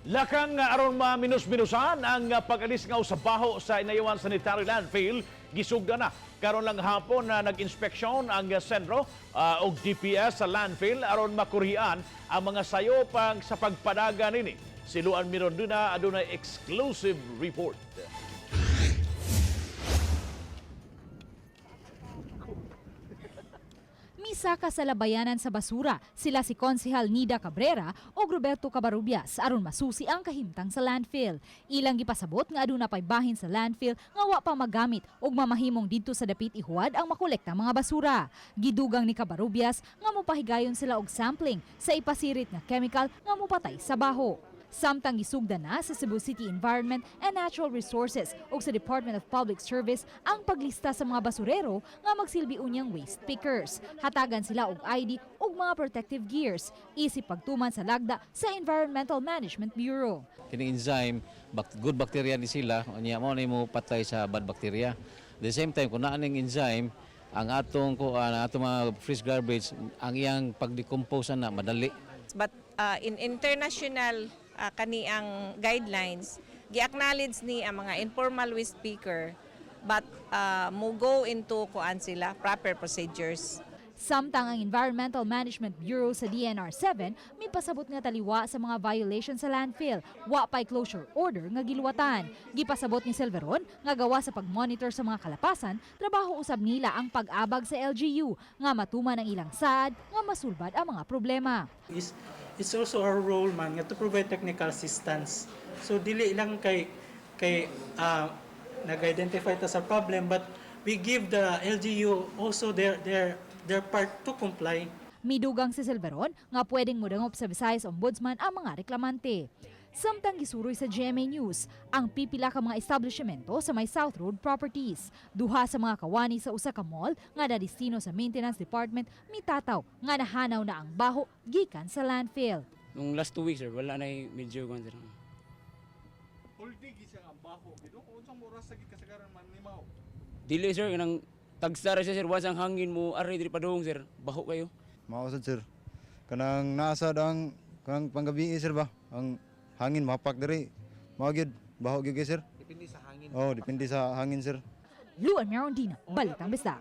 Lakang nga aron maminus-minusan ang pag-alis nga sa baho sa Inayawan Sanitary Landfill, gisugda na. Karon lang hapon na nag-inspeksyon ang CENRO og DPS sa landfill aron makurian ang mga sayopang sa pagpadaga nini. Si Luan Mironduna adunay exclusive report. Misaka sa labayanan sa basura sila si Konsehal Nida Cabrera o Roberto Cabarubias aron masusi ang kahimtang sa landfill. Ilang gipasabot nga aduna pay bahin sa landfill nga wa pa magamit ug mamahimong didto sa dapit ihuwad ang makolekta mga basura. Gidugang ni Cabarubias nga mopahigayon sila og sampling sa ipasirit nga chemical nga mopatay sa baho. Samtang gisugda na sa Cebu City Environment and Natural Resources ug sa Department of Public Service ang paglista sa mga basurero nga magsilbi unyang waste pickers. Hatagan sila og ID ug mga protective gears isip pagtuman sa lagda sa Environmental Management Bureau. Kining enzyme, good bacteria ni sila, unya mao ni mo patay sa bad bacteria. At the same time, kung naa ning enzyme, ang atong kuan, ang atong mga fresh garbage, ang iyang pag-decompose na madali. But in international kani ang guidelines, gi-acknowledge ni ang mga informal waste picker, but mo go into kuan sila, proper procedures. Samtang ang Environmental Management Bureau sa DNR 7 may pasabot nga taliwa sa mga violation sa landfill, wa pay closure order nga giluwatan. Gipasabot ni Silveron nga gawa sa pagmonitor sa mga kalapasan, trabaho usab nila ang pag-abag sa LGU nga matuman ang ilang saad nga masulbad ang mga problema. Is it's also our role man nga to provide technical assistance. So dili lang kay nag-identify ta sa problem, but we give the LGU also their part to comply. Midugang si Silveron nga pwedeng modangop sa Visayas Ombudsman ang mga reklamante. Samtang gisuroy sa GMA News ang pipila ka mga establishmento sa may South Road Properties. Duha sa mga kawani sa usa ka mall nga nadestino sa maintenance department mitataw nga nahanaw na ang baho gikan sa landfill. Nung last 2 weeks, sir, wala na yung medyo kuan, sir. Huldi gi siya ang baho. Gido kung unsang oras sa kasagaran man ni mao? Dili, sir, kanang tagsara siya, sir, once ang hangin mo ari diri padung, sir, baho kayo. Mao sad, sir. Kanang nasa ang kanang panggabi, sir, ba? Ang hangin mapak diri. Mao gyud, baho gyud kay, sir. Depende sa hangin. Oh, depende sa hangin, sir. Luan Merondina, Balitang Bisdak.